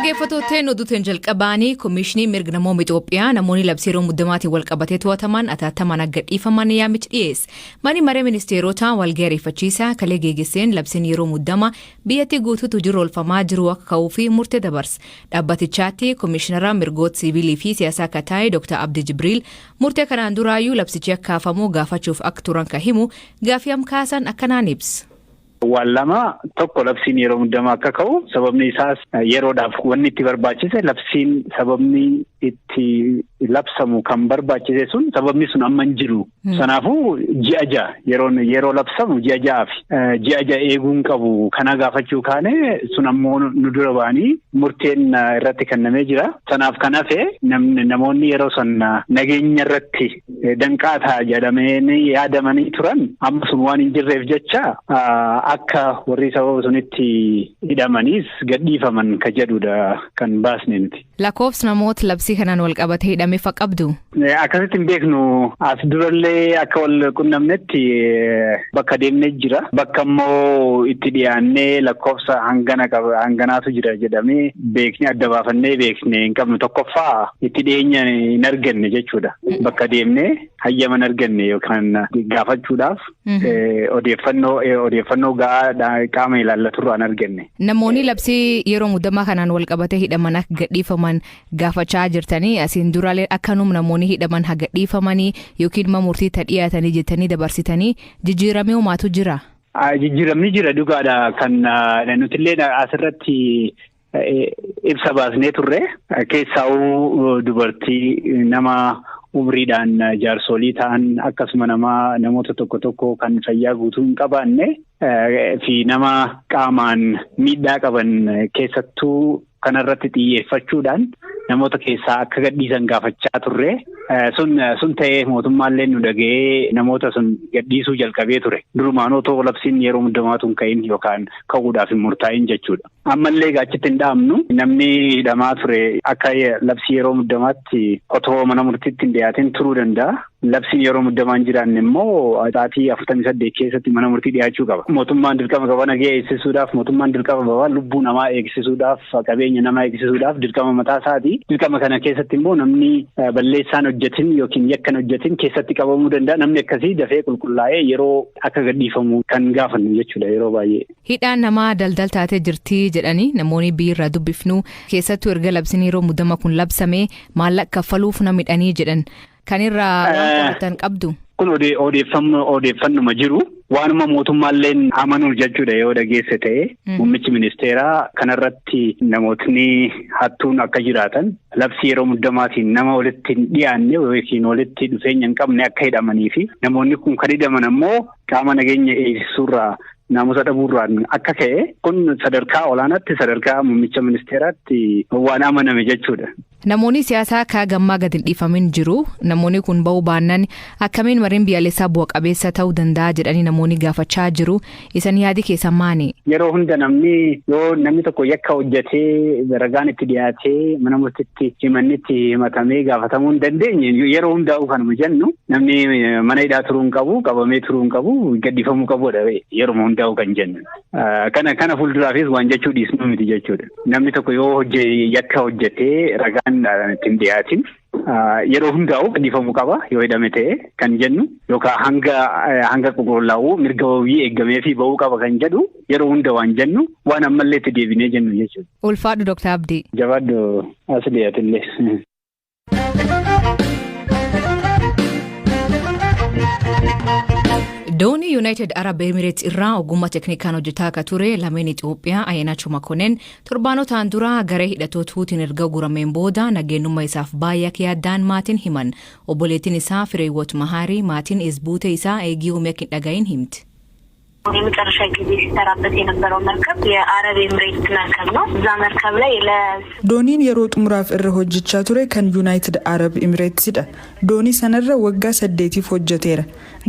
Dhaggeeffattootni oduutiin jalqabaanii, Koomishinii Mirga Namooma Itoophiyaa namoonni labsii yeroo muddamaatiin wal qabatee to'ataman atattamaan akka gadhiifaman yaamicha dhiyeesse. Manni maree ministeerotaa walgahii ariifachiisaa kalee geegesseen labsiin yeroo muddama biyyattii guutuutti hojiirra oolfamaa jiru akka ka'uu fi murtee dabarse. Dhaabbatichaatti Koomishinara mirgoota siivilii fi siyaasaa akka ta'e Dr. Abdi Jibriil murtee kanaan duraayyuu labsichi akka kaafamu gaafachuuf akka turan kan himu, gaafii kaasan akkanaan ibsa. Waan lama: tokko, labsiin yeroo muddamaa akka ka'u. Sababni isaas yeroodhaaf wanni itti barbaachise, labsiin sababni itti labsamu kan barbaachise sun, sababni sun amma hin jiru. Sanaafuu ji'a 6, yeroo labsamu ji'a 6f ji'a 6 eeguun qabu kana gaafachuu kaane. Sun ammoo nu dura ba'anii murteen irratti kennamee jira. Sanaaf kan hafe, namni namoonni yeroo san nageenya irratti danqaa ta'a jedhamee yaadamanii turan, amma sun waan hin jirreef jecha akka warri sababa sunitti hidhamaniis gadhiifaman ka jedhudha kan baasne nuti. Lakkoofsa namoota labsii kanaan wal qabatee hidhame fa qabdu? Akkasitti hin beeknu. As durallee akka wal qunnamnetti bakka deemnee jira. Bakka immoo itti dhiyaannee lakkoofsa hangana qaba, hanganaatu jira jedhamee beeknee adda baafannee beekne hin qabnu. Tokkoffaa, itti dhiyeenya hin arganne jechuudha. Bakka deemnee hayyama hin arganne yookaan gaafachuudhaaf odeeffannoo gahaa qaama ilaallaturraa hin arganne. Namoonni labsii yeroo muddamaa kanaan wal qabatee hidhaman akka gadhiifaman gaafachaa jirtanii, asiin duraalee akkanum namoonni hidhaman haa gadhiifamanii yookiin immoo murtii dhiyaatanii jettanii dabarsitanii, jijjiiramee homaatu jira? Jijjiiramni jira, dhugaadha. Kan nutillee asirratti ibsa baasnee turre, keessaa'uu dubartii, nama umriidhaan jaarsolii ta'an, akkasuma nama namoota tokko tokko kan fayyaa guutuu hin qabaanne fi nama qaamaan miidhaa qaban keessattuu kanarratti xiyyeeffachuudhaan namoota keessaa akka gadhiisan gaafachaa turre. Sun ta'ee mootummaallee nu dhaga'ee namoota sun gadhiisuu jalqabee ture. Durumaan otoo labsiin yeroo muddamaatu hin ka'in yookaan ka'uudhaaf hin murtaa'in jechuudha. Ammallee achitti hin dhaabnu. Namni hidhamaa ture akka labsii yeroo muddamaatti otoo mana murtiitti hin dhiyaatin turuu danda'a. Labsiin yeroo muddamaa hin jiraanne immoo sa'aatii 48 keessatti mana murtii dhiyaachuu qaba. Mootummaan dirqama qaba nagaya eegsisuudhaaf, mootummaan dirqama qaba lubbuu namaa eegsisuudhaaf, qabeenya namaa eegsisuudhaaf dirqama mataa isaati. Dirqama kana keessatti immoo namni balleessaan hojjetin yookiin yakkan hojjetin keessatti qabamuu danda'a. Namni akkasii dafee qulqullaa'ee yeroo akka gadhiifamu kan gaafannu jechuudha yeroo baay'ee. Hidhaan namaa daldal taatee jirti jedhanii namoonni biyyarraa dubbifnu, keessattuu erga labsiin yeroo muddama kun labsame maallaqa kaffaluuf na midhanii jedhan. Kan irraa waan qoratan qabdu? Kun odeeffannuma jiru. Waanuma mootummaalleen amanuuf jechuudha yoo dhageesse ta'e, muummichi ministeeraa kanarratti namootni hattuun akka jiraatan, labsii yeroo muddamaatiin nama walitti hin dhiyaanne yookiin walitti dhufeenya hin qabne akka hidhamanii fi namoonni kun kan hidhaman ammoo qaama nageenya eegsisuurraa naamusa dhabuurraan akka ka'e, kun sadarkaa olaanaatti, sadarkaa muummicha ministeeraatti waan amaname jechuudha. Namoonni siyaasaa akka gammaa gadi hin dhiifamin jiru. Namoonni kun ba'uu baannaan akkamiin mariin biyyaalessaa bu'a qabeessa ta'uu danda'a jedhanii namoonni gaafachaa jiru. Isan yaadi keessan maani? Yeroo hunda namni, yoo namni tokko yakka hojjetee ragaan itti dhiyaatee mana murtitti himanni itti himatamee gaafatamuu hin dandeenye, yeroo hundaa'u kanuma jennu: namni mana hidhaa turuu hin qabu, qabamee turuu hin qabu, gadhiifamuu qabudha yeroo hundaa'u kan jennu. Kana fuulduraafis waan jechuu dhiisnu miti jechuudha. Namni tokko yoo yakka hojjetee ragaan itti hin dhiyaatin yeroo hundaa'u gadhiifamuu qaba yoo hidhame ta'e kan jennu, yookaan hanga qulqullaa'uu mirga wabii eeggamee fi ba'uu qaba kan jedhu yeroo hunda waan jennu, waan ammallee itti deebinee jennu jechuudha. Ulfaadhu, Dooktar Abdii. Jabaadhu, as dhiyaatillee. Doonii United Arab Emirates irraa ogummaa teknikaan hojjetaa akka ture lameen Itoophiyaa Ayyaanaachuu Makoneen torbaanotaan dura garee hidhattoota Huutiin erga gurameen booda nageenyummaa isaaf baay'ee akka yaaddaan maatiin himan. Obboleettiin isaa Fireewoot Mahaarii maatiin ees buutee isaa eegii uumee akka hin dhagahin himti. የመጨረሻ ጊዜ ሲሰራበት የነበረው መርከብ የአረብ ኤምሬት መርከብ ነው። እዛ መርከብ ላይ ለ Dooniin yeroo xumuraaf irra hojjechaa ture kan Yuunaayitid Arab Emireetsidha. Doonii sanarra waggaa 8f hojjeteera.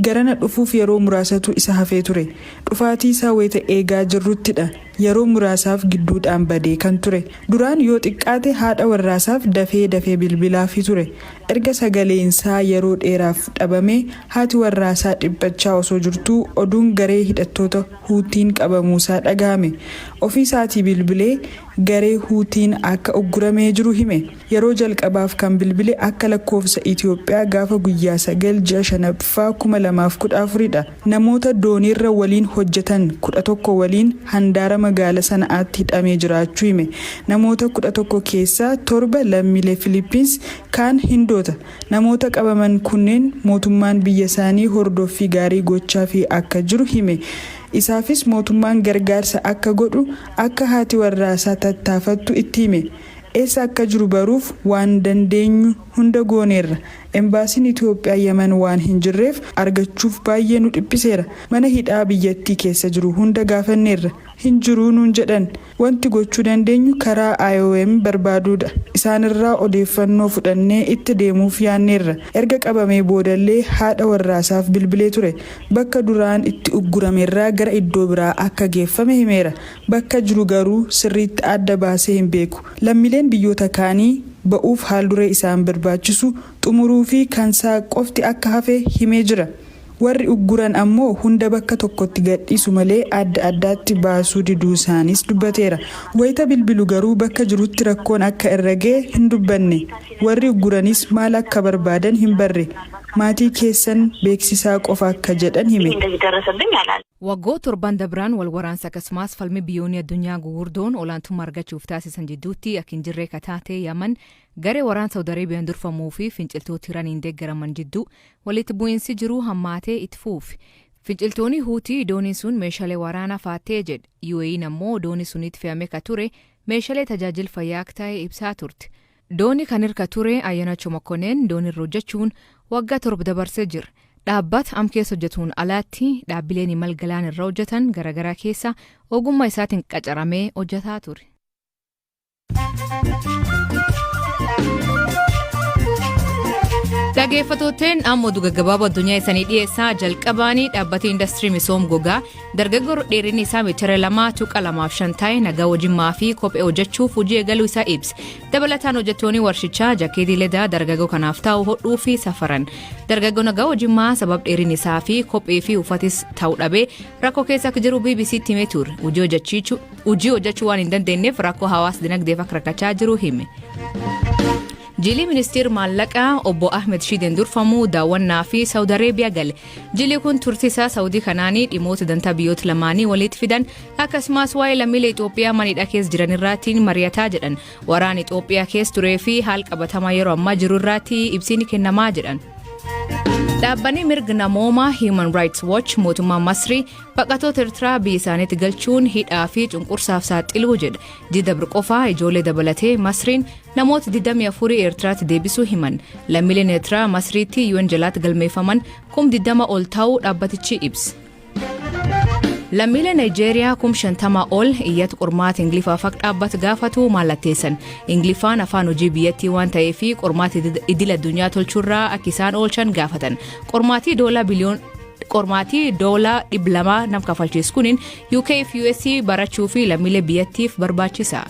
Garana dhufuuf yeroo muraasatu isa hafee ture. Dhufaatii isaa wayita eegaa jirruttidha yeroo muraasaaf gidduudhaan badee kan ture. Duraan yoo xiqqaate haadha warraasaaf dafee dafee bilbilaafii ture. Erga sagaleensaa yeroo dheeraaf dhabame haati warraasaa dhiphachaa osoo jirtuu oduun garee hidhattoota Huutiin qabamuusaa dhagahame. Ofiisaatii bilbilee garee Huutiin akka ugguramee jiru hime. Yeroo jalqabaaf kan bilbile akka lakkoofsa Itoophiyaa gaafa guyyaa 9 ji'a 5ffaa 2014dha. Namoota dooniirra waliin hojjetan 11 waliin handaara magaala Sana'aatti hidhamee jiraachuu hime. Namoota 11 keessaa 7 lammiilee Filiippiins, kaan Hindoota. Namoota qabaman kunneen mootummaan biyyasaanii hordoffii gaarii gochaafii akka jiru hime. Isaafis mootummaan gargaarsa akka godhu akka haati warraasaa tattaafattu itti hime. Eessa akka jiru baruuf waan dandeenyu hunda gooneerra. Embaasiin Itoophiyaa Yaman waan hin jirreef argachuuf baay'ee nu dhiphiseera. Mana hidhaa biyyattii keessa jiru hunda gaafanneerra. Hin jiru nuun jedhan. Wanti gochuu dandeenyu karaa IOM barbaaduudha. Isaanirraa odeeffannoo fudhannee itti deemuuf yaanneerra. Erga qabamee boodallee haadha warraasaaf bilbilee ture. Bakka duraan itti ugguramerraa gara iddoo biraa akka geeffame himeera. Bakka jiru garuu sirriitti adda baasee hin beeku. Lammiileen biyyoota kaanii ba'uuf haalduree isaan barbaachisu xumuruu fi kansaa qofti akka hafe himee jira. Warri ugguran ammoo hunda bakka tokkotti gadhiisu malee adda addaatti baasuu diduu isaanis dubbateera. Wayita bilbilu garuu bakka jirutti rakkoon akka irra ga'e hin dubbanne. Warri ugguranis maal akka barbaadan hin barre. Maatii keessan beeksisaa qofa akka jedhan hime. እንደዚህ ደረሰብኝ አላለም። Waggoota torban dabraan wal waraansa akkasumas falmii biyyoonni addunyaa gugurdoon olaantummaa argachuuf taasisan jidduutti akka hin jirre kataatee Yaman garee waraana Saawud Areebiyaan durfamuu fi finciltoota Iraaniin deeggaraman jidduu walitti bu'iinsi jiru hammaatee itti fuufi. Finciltoonni Huutii dooniin sun meeshaalee waraanaa faattee jedhe. UAE'n ammoo doonii sunitti fe'amee ka ture meeshaalee tajaajila fayyaa akka ta'e ibsaa turte. Doonii kan irka ture Ayyaanachoo Makkoneen doonii irra hojjechuun waggaa 7 dabarsee jira. Dhaabbata am keessa hojjetuun alaatti dhaabbileen imala galaana irra hojjetan garaagaraa keessa ogummaa isaatiin qacaramee hojjetaa ture. Dhaggeeffattootni amma oduu gaggabaaboo addunyaa isanii dhiyeessaa jalqabaanii dhaabbati indastirii misooma gogaa dargaggoo dheerinni isaa meetira 2.25 ta'e nagaa wajjimmaa fi kophee hojjechuuf hojii eegaluu isaa ibse. Dabalataan hojjettoonni warshichaa jaakeetii ledaa dargaggoo kanaaf ta'u hodhuu fi safaran. Dargaggoo nagaa wajjimmaa sabab dheerinni isaa fi kophee fi uffatis ta'uu dhabee rakkoo keessa akka jiru BBCtti himee ture. Hojii hojjechuu waan hin dandeenyeef rakkoo hawaas dinagdeef akka rakkachaa jiru hime. Jilii ministeera maallaqaa obbo Ahmed Shideen durfamu daawwannaa fi Saawud Areebiyaa gale. Jilii kun turtii isaa Saawudii kanaanii dhimmoota dantaa biyyoota lamaanii walitti fidan akkasumas waa'ee lammiilee Itoophiyaa manidha keessa jiran irratti mari'ataa jedhan. Waraana Itoophiyaa keessa turee fi haala qabatamaa yeroo ammaa jiru irratti ibsiin kennamaa jedhan. Dhaabbanni mirga namoomaa Human Rights Watch mootummaa Masrii baqattoota Eertiraa biyya isaaniitti galchuun hidhaa fi cunqursaaf saaxiluu jedha. Ji'a qofaa ijoollee dabalatee Masriin namoota 24 Eertiraatti deebisuu himan. Lammiileen Eertiraa Masriitti UN jalaatti galmeeffaman 20,000 ol ta'uu dhaabbatichi ibsa. Lammiilee Naayijeeriyaa 50,000 ol iyyata qormaata Ingiliffaaf akka dhaabbatu gaafatu mallatteessan. Ingiliffaan afaan hojii biyyattii waan ta'eef qormaata idil addunyaa tolchuurraa akka isaan oolchan gaafatan. Qormaatii doolaa 200 nam kafalchiisu kuniin UK fi US barachuu fi lammiilee biyyattiif barbaachisa.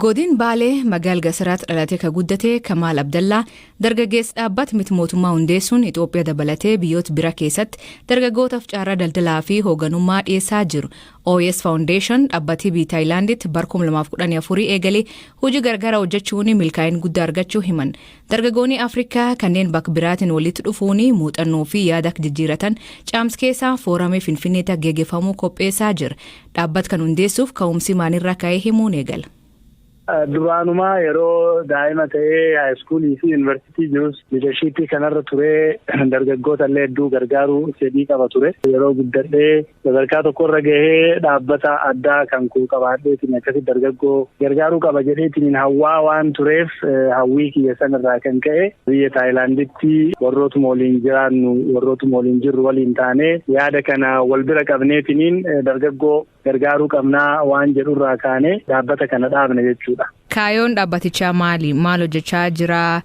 Godin Baalee magaala Gasaraatti dhalatee kan guddate Kamaal Abdallaa dargaggeessa dhaabbata miti mootummaa hundeessuun Itoophiyaa dabalatee biyyoota bira keessatti dargaggootaaf carraa daldalaa fi hoogganummaa dhiyeessaa jiru. OS Foundation dhaabbatii biyya Taayilaanditti bara 2014 eegalee hojii gargaaraa hojjechuun milkaa'ina guddaa argachuu himan. Dargaggoonni Afrikaa kanneen bakka biraatiin walitti dhufuun muuxannoo fi yaada akka jijjiiratan caamsa keessaa fooramii Finfinneetti geggeeffamuu qopheessaa jira. Dhaabbata kan hundeessuuf ka'umsi maalirraa ka'ee himuun eegala. Duraanumaa yeroo daa'ima ta'ee haayiskuulii fi yuunivarsiitii jirus liidarshiippii kanarra turee dargaggoota illee hedduu gargaaruu fedhii qaba ture. Yeroo guddadhee sadarkaa tokkorra gahee dhaabbata addaa kan koo qabaadheetiin akkasitti dargaggoo gargaaruu qaba jedheetiin hawwaa waan tureef hawwii kiyya sanarraa kan ka'e biyya Taayilaanditti warrootuma waliin jiraannu warrootuma waliin jirru waliin taanee yaada kana wal bira qabneetiniin dargaggoo gargaaruu qabnaa waan jedhurraa kaanee dhaabbata kana dhaabne jechuudha. jechuudha. Kaayyoon dhaabbatichaa maali? Maal hojjechaa jira?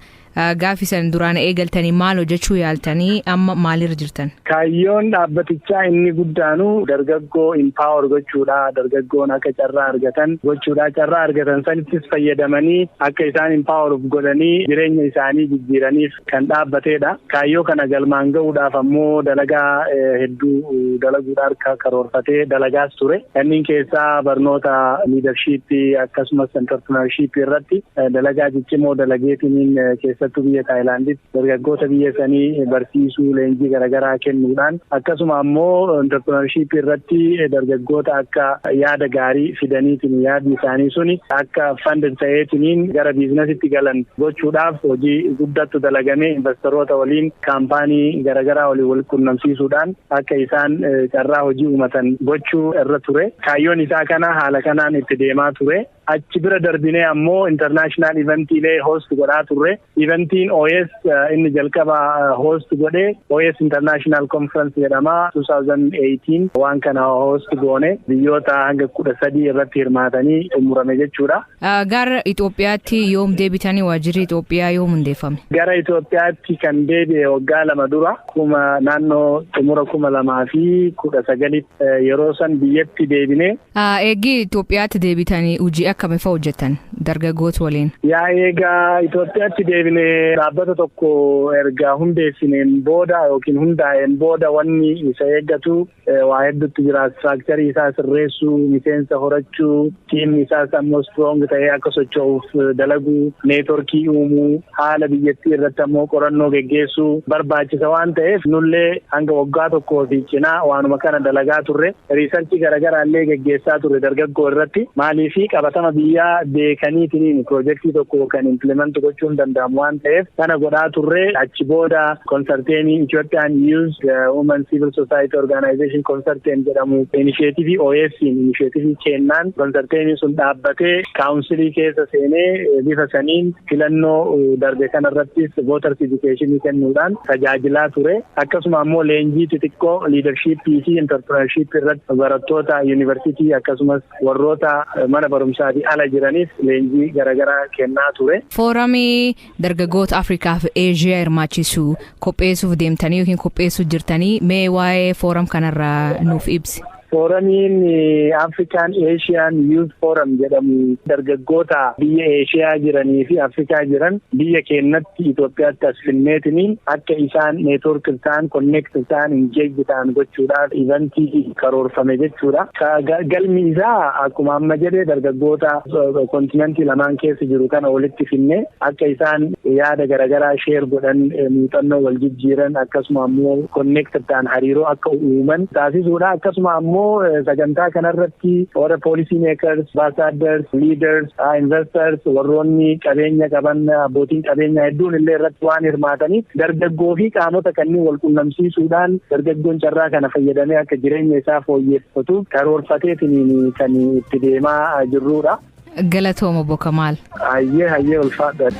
Gaafi san duraan eegaltanii maal hojjechuu yaaltanii, amma maalirra jirtan? Kaayyoon dhaabbatichaa inni guddaanu dargaggoo empower gochuudha. Dargaggoon akka carraa argatan gochuudha. Carraa argatan sanittis fayyadamanii akka isaan empower godhanii jireenya isaanii jijjiiraniif kan dhaabbateedha. Kaayyoo kana galmaan gahuudhaaf ammoo dalagaa hedduu dalaguudhaan karoorfatee dalagaas ture. Kanneen keessaa barnoota leadershipii akkasumas entrepreneurshipii irratti dalagaa ciccimoo dalageetiniin keessattuu biyya Taayilaanditti dargaggoota biyya sanii barsiisuu, leenjii garaagaraa kennuudhaan, akkasuma ammoo entrepreneurshipii irratti dargaggoota akka yaada gaarii fidaniitiin yaadni isaanii suni akka funded ta'eetiniin gara businessitti galan gochuudhaaf hojii guddattu dalagamee, investoroota waliin, kaampaanii garaagaraa waliin wal qunnamsiisuudhaan akka isaan carraa hojii uumatan gochuu irra ture. Kaayyoon isaa kana haala kanaan itti deemaa ture. Achi bira darbinee ammoo international eventiilee host godhaa turre. Eventiin OS inni jalqaba host godhe OS International Conference jedhama. 2018 waan kana host goone, biyyoota hanga 13 irratti hirmaatanii xumurame jechuudha. Gara Itoophiyaatti yoom deebitanii? Waajjirri Itoophiyaa yoom hundeeffame? Gara Itoophiyaatti kan deebi'e waggaa 2 dura, kuma naannoo xumura 2019tti yeroo san biyyatti deebine. Eegii Itoophiyaatti deebitanii hojii akkamii fa'aa hojjettan dargaggoota waliin? Yaa, eegaa Itoophiyaatti deebine, dhaabbata tokko erga hundeessineen booda yookiin hundaa'een booda wanni isa eeggatu waa hedduutti jira. Structurii isaa sirreessuu, miseensa horachuu, teamni isaas ammoo strong ta'ee akka socho'uuf dalaguu, networkii uumuu, haala biyyattii irratti ammoo qorannoo geggeessuu barbaachisa waan ta'eef, nullee hanga waggaa tokkoo fi cinaa waanuma kana dalagaa turre. Researchii garaagaraa illee geggeessaa turre dargaggoo irratti. Maaliifi qabatama biyyaa beekaniitiin piroojeektii tokko kan implement gochuun danda'amu waan ta'eef kana godhaa turre. Achi booda consortiumii Ethiopian Youth Women Civil Society Organization Consortium jedhamu, initiativii OS initiativii kennaan consortiumiin sun dhaabbatee councilii keessa seenee, bifa saniin filannoo darbe kanarrattis voters education kennuudhaan tajaajilaa ture. Akkasuma ammoo leenjii xixiqqoo leadershipii fi entrepreneurship irratti barattoota yuunivarsiitii akkasumas warroota mana barumsaatii ala jiraniif leenjii garaagaraa kennaa ture. Foorumii dargaggoota Afrikaa fi Eeshiyaa hirmaachisu qopheessuuf deemtanii yookiin qopheessuuf jirtanii, mee waa'ee forum kanarraa nuuf ibsi. Forumiin African Asian Youth Forum jedhamu dargaggoota biyya Eeshiyaa jiranii fi Afrikaa jiran biyya keenyatti Itoophiyaatti as finneetiniin akka isaan network ta'an, connect ta'an, engage ta'an gochuudhaaf eventii karoorfame jechuudha. Galmi isaa akkuma amma jedhe dargaggoota continentii lamaan keessa jiru kana walitti finne, akka isaan yaada garaagaraa share godhan, muuxannoo wal jijjiiran, akkasuma ammoo connect ta'an, hariiroo akka uuman taasisuudha. Akkasuma ammoo sagantaa kanarratti warra policy makers, ambassadors, leaders, investors, warroonni qabeenya qaban, abbootiin qabeenyaa hedduun illee irratti waan hirmaataniif, dargaggoo fi qaamota kanneen wal qunnamsiisuudhaan dargaggoon carraa kana fayyadamee akka jireenya isaa fooyyeffatuuf karoorfateetiin kan itti deemaa jirrudha. Galatooma, Obbo Kamaal. Hayyee hayyee, ulfaadha.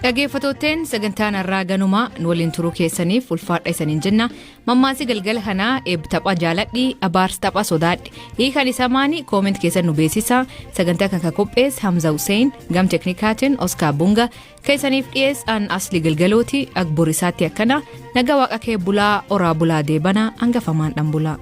Dhaggeeffattootteen, sagantaan har'aa ganumaa. Nu waliin turuu keessaniif ulfaadha isaniin jenna. Mammaasii galgala kanaa: "Eebbi tapha jaaladhi, abaarsi tapha sodaadhi." Hiikan isaa maani? Comment keessan nu beeksisa. Sagantaa kan qopheesse Hamza Hussein, gam teknikaatiin Oscar Bunga, keessaniif dhiyeess an Asli Galgalooti. Agborisaatti akkana naga waaqa kee bulaa, oraa bulaa, deebana hangafamaan dhan bulaa.